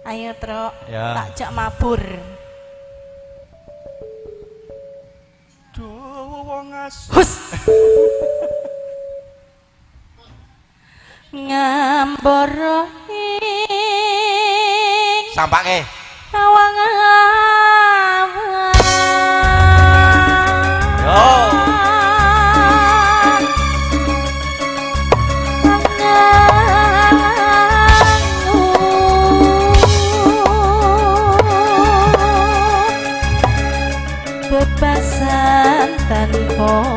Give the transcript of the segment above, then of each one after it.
Ayo, Truk. Ya. Tak jak mabur. Duh wong as. Hus. Ngambara ing Sampake. Awang-awang. Yo. Bebasan tanpa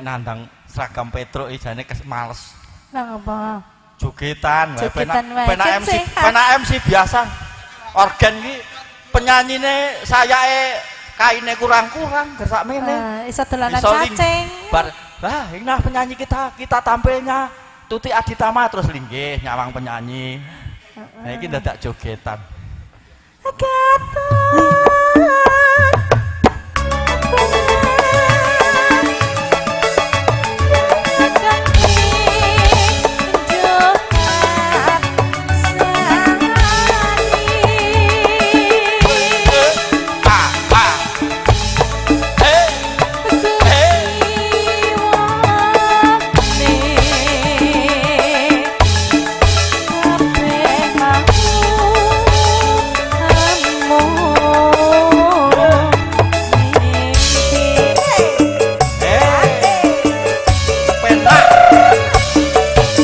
Nandang seragam Petruk iki jane males. Lah ngapa? Jogetan wae penak MC, penak MC biasa. Organ iki penyanyine sayake kaine kurang-kurang gersak mene. Iso dolanan cacing. Bar, lah ini penyanyi kita, kita tampilnya Tuti Aditama terus linggih nyawang penyanyi. Nah iki dadak jogetan.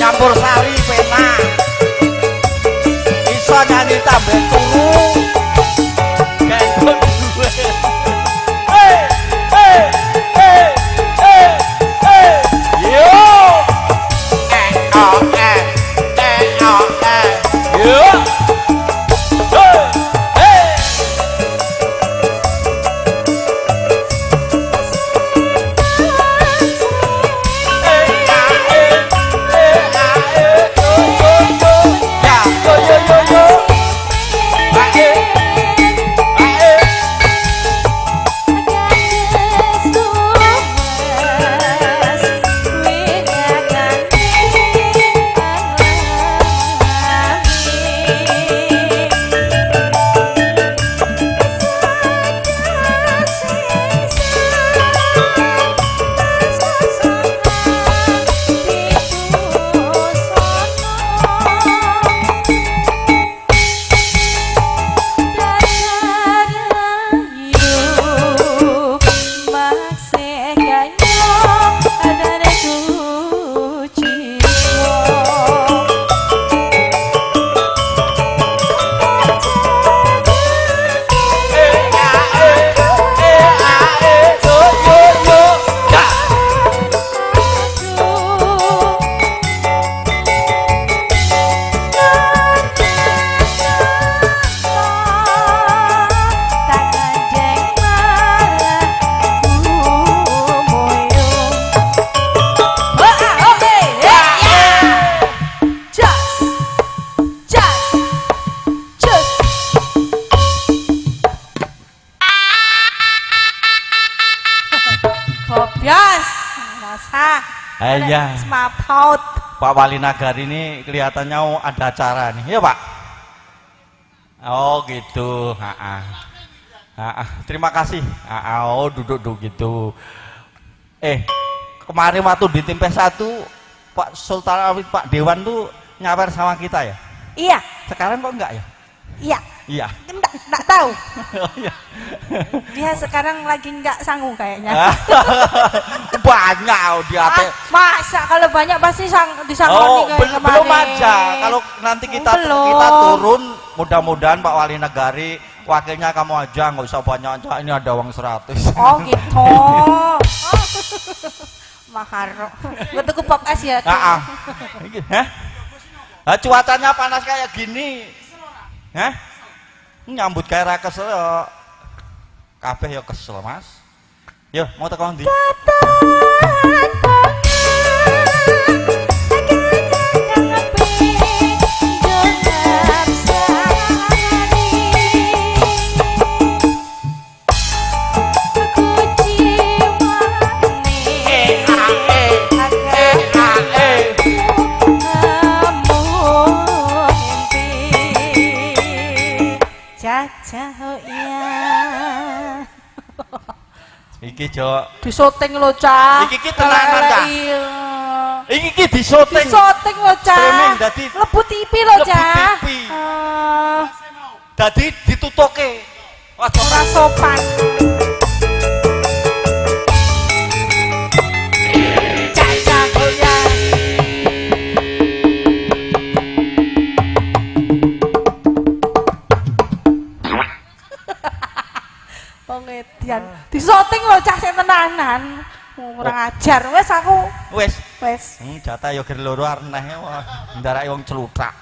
Campur sari penak. Ditambah turu. Gendut duwe. Hey, hey, hey, hey, hey. Yo. Eh, oh, eh, eh, oh, eh. Yo. Hey, hey. Iya. Semapaut. Pak Wali Nagari ini kelihatannya ada acara nih, ya Pak? Oh gitu. Ha-ha. Ha-ha. Terima kasih. Ha-ha. Oh duduk-duduk gitu. Kemarin waktu di Timpeh 1 Pak Sultan Awit, Pak Dewan tuh nyawer sama kita ya? Iya. Sekarang kok enggak ya? Iya. Iya. Enggak tahu. Oh, iya. Dia sekarang lagi enggak sanggup kayaknya. Banyak di AT. Masa kalau banyak pasti disangoni oh, kayak kemarin. Belum aja. Kalau nanti kita turun, mudah-mudahan Pak Wali Nagari wakilnya kamu aja, nggak usah banyak aja. Ini ada uang 100. Oh gitu. Maharo. Gue tuku pop es ya. Heeh. Hah? Cuacanya panas kayak gini. Hah? Nyambut kayak ra kesel ya. Kabeh ya kesel, Mas. Yo, mau teko ndi? Iki jo disoting lho cah. Iki ki tenanan cah. Iki ki disoting. Disoting lho cah. Streaming dadi lebu TV lho cah. Lebu TV. Dadi ditutuke. Ora sopan. Cah-cah goyang. Pengedian. Disoting lho cah sing tenanan. Kurang ajar. Wes aku. Wes. Wes. Jatah yo ger loro arep neh wah ndarake wong cluthak.